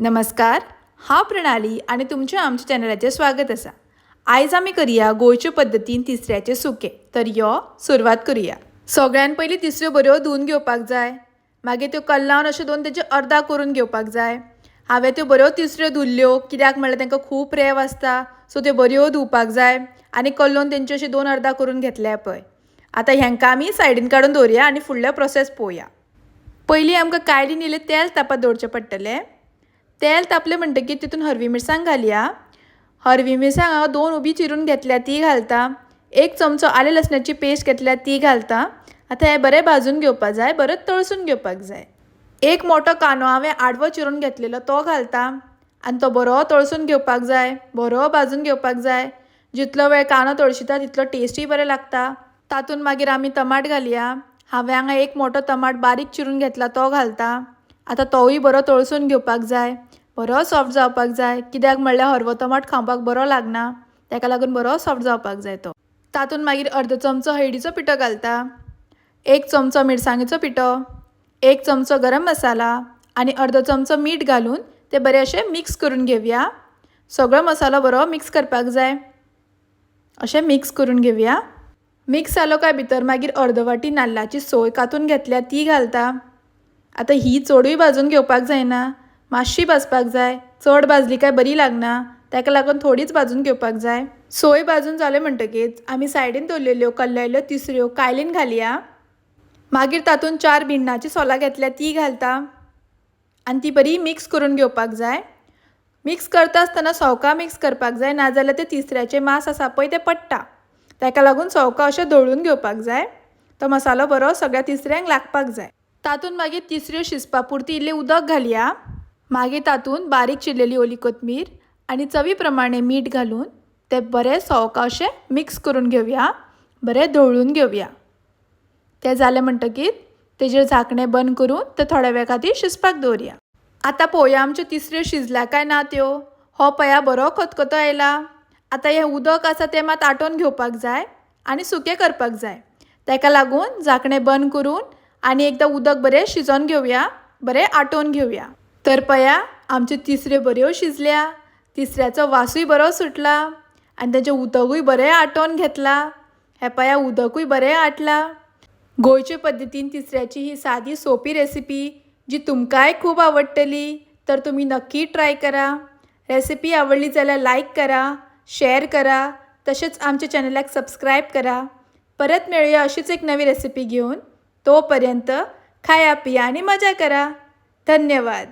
नमस्कार, हांव प्रणाली आनी तुमचें आमच्या चॅनलाचेर स्वागत आसा. आयज आमी करया गोंयचे पद्दतीन तिसऱ्याचें सुकें. तर यो सुरवात करुया. सगळ्यान पयलीं तिसऱ्यो बऱ्यो धुवन घेवपाक जाय. मागीर त्यो कल्लावन अश्यो दोन तेजे अर्दा करून घेवपाक जाय. हांवें त्यो बऱ्यो तिसऱ्यो धुल्ल्यो, कित्याक म्हणल्यार तांकां खूब रेंव आसता, सो त्यो बऱ्यो धुवपाक जाय आनी कल्लोवन तेंचे अशे दोन अर्दा करून घेतल्या पळय. आतां हेंकां आमी सायडीन काडून दवरुया आनी फुडलो प्रोसेस पळोवया. पयलीं आमकां कायलीन इल्लें तेल तापत दवरचें पडटलें. तेल तापलें म्हणटकीर तितून हरवी मिरसांग घालया. हरवी मिरसांग हांव दोन उबी चिरून घेतल्या ती घालता. एक चमचो आलें लसणाची पेस्ट घेतल्या ती घालता. आतां हें बरें भाजून घेवपाक जाय, बरें तळसून घेवपाक जाय. एक मोटो कांदो हांवें आडवो चिरून घेतलेलो तो घालता आनी तो बरो तळसून घेवपाक जाय, बरो भाजून घेवपाक जाय. जितलो वेळ कांदो तळशिता तितलो टेस्टूय बरें लागता. तातूंत मागीर आमी टमाट घालया. हांवें हांगा एक मोटो टमाट बारीक चिरून घेतला तो घालता. आतां तोवूय बरो तळसून घेवपाक जाय, बरो सॉफ्ट जावपाक जाय, कित्याक म्हणल्यार हरवो टमाट खावपाक बरो लागना, ताका लागून बरो सॉफ्ट जावपाक जाय तो. तातूंत मागीर अर्दो चमचो हळदीचो पिठो घालता, एक चमचो मिरसांगेचो पिठो, एक चमचो गरम मसाला आनी अर्दो चमचो मीठ घालून ते बरे अशें मिक्स करून घेवया. सगळो मसालो बरो मिक्स करपाक जाय, अशें मिक्स करून घेवया. मिक्स जालो काय भितर मागीर अर्द वाटी नाल्लाची सोय कातून घेतल्या ती घालता. आतां ही चडूय भाजून घेवपाक जायना, मातशी भाजपाक जाय. चड भाजली काय बरी लागना, ताका लागून थोडीच भाजून घेवपाक जाय. सोय भाजून जाले म्हणटकीच आमी सायडीन दवरलेल्यो कल्लयल्यो तिसऱ्यो कायलीन घालया. मागीर तातूंत 4 भिण्णाची सोलां घेतल्या ती घालता आनी ती बरी मिक्स करून घेवपाक जाय. मिक्स करता आसतना सवका मिक्स करपाक जाय, नाजाल्यार ते तिसऱ्याचें मांस आसा पळय तें पडटा, ताका लागून सवका अशें धोळून घेवपाक जाय. तो मसालो बरो सगळ्या तिसऱ्यांक लागपाक जाय. तातूंत मागीर तिसऱ्यो शिजपा पुरती इल्लें उदक घालया. मागीर तातूंत बारीक चिरलेली ओली कोथमीर आनी चवी प्रमाणे मीठ घालून तें बरें सवका अशें मिक्स करून घेवया, बरें धोळून घेवया. तें जालें म्हणटकीर तेजेर झाकणें बंद करून तें थोड्या वेळ खातीर शिजपाक दवरया. आतां पळोवया आमच्यो तिसऱ्यो शिजल्या काय ना त्यो. हो पया बरो खतखतो आयला. आतां हें उदक आसा तें मात आटोवन घेवपाक जाय आनी सुकें करपाक जाय. ताका लागून झाकणें बंद करून आनी एकदां उदक बरें शिजोवन घेवया, बरें आटोवन घेवया. तर पया आमच्यो तिसऱ्यो बऱ्यो शिजल्या, तिसऱ्याचो वासूय बरो सुटला आनी तेजें उदकूय बरें आटोवन घेतला. हें पया उदकूय बरें आटलां. गोंयचे पद्दतीन तिसऱ्याची ही सादी सोंपी रेसिपी जी तुमकांय खूब आवडटली, तर तुमी नक्की ट्राय करा. रेसिपी आवडली जाल्यार लायक करा, शेअर करा, तशेंच आमच्या चॅनलाक सबस्क्रायब करा. परत मेळुया अशीच एक नवी रेसिपी घेवन. तोपर्यंत खाया पिया आनी मजा करा. धन्यवाद.